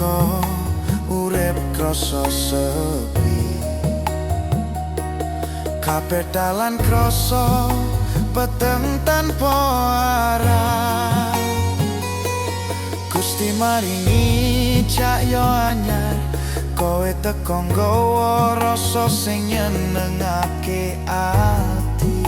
teko, urip krasa sepi. Kabeh dalan krasa peteng tanpa arah. Gusti maringi cahya anyar, kowe teko nggawa rasa sing nyenengake ati.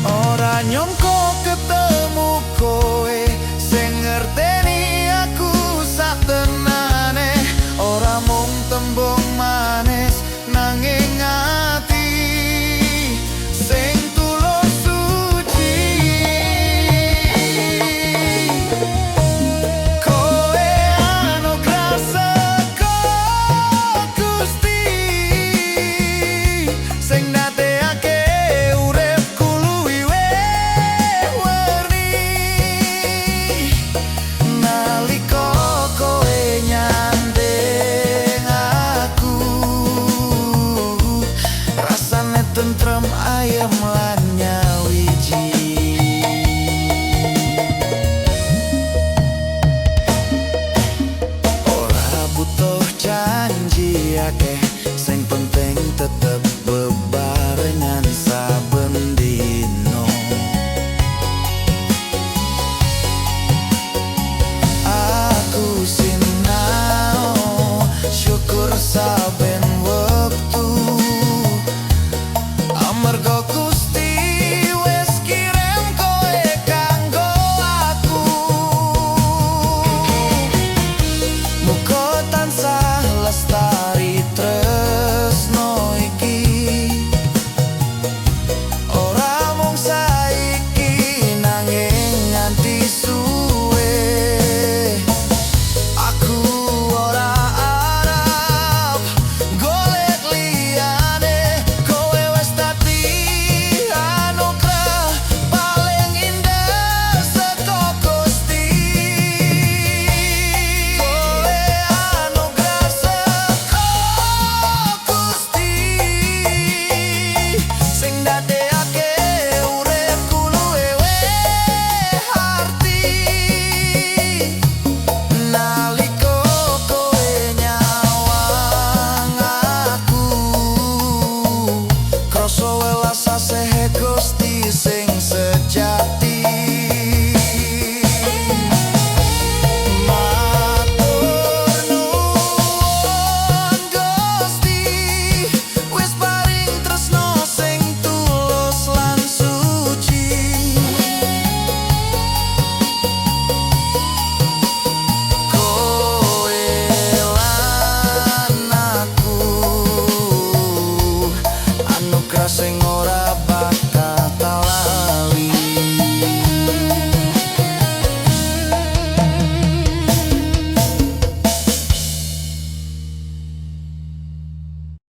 Ora nyangka ketemu kowe sing ngerteni aku satenane. Ora mung tembung manis nanging ati sing tulus suci. Kowe anugrah saka Gusti sing ndadekake uripku luwih werni. Nalika kowe nyanding aku, rasane tentrem ayem lan nyawiji. Ora butuh janji akeh, sing penting tetep bebarengan saben dino. Aku sinau syukur saben wektu, amarga Gusti wis kirim kowe kanggo aku. Muga tansah lestari tresno iki, ora mung saiki nanging nganti suwe. Aku ora arep golek liyane, kowe wis dadi anugrah paling indah saka Gusti. Kowe anugrah saka Gusti sing ndadekake uripku luwih arti. Nalika kowe nyawang aku, krasa welas asehe Gusti sing sejati. Matur nuwun Gusti wis paring tresno sing tulus lan suci. Kowe lan aku anugrah sing ora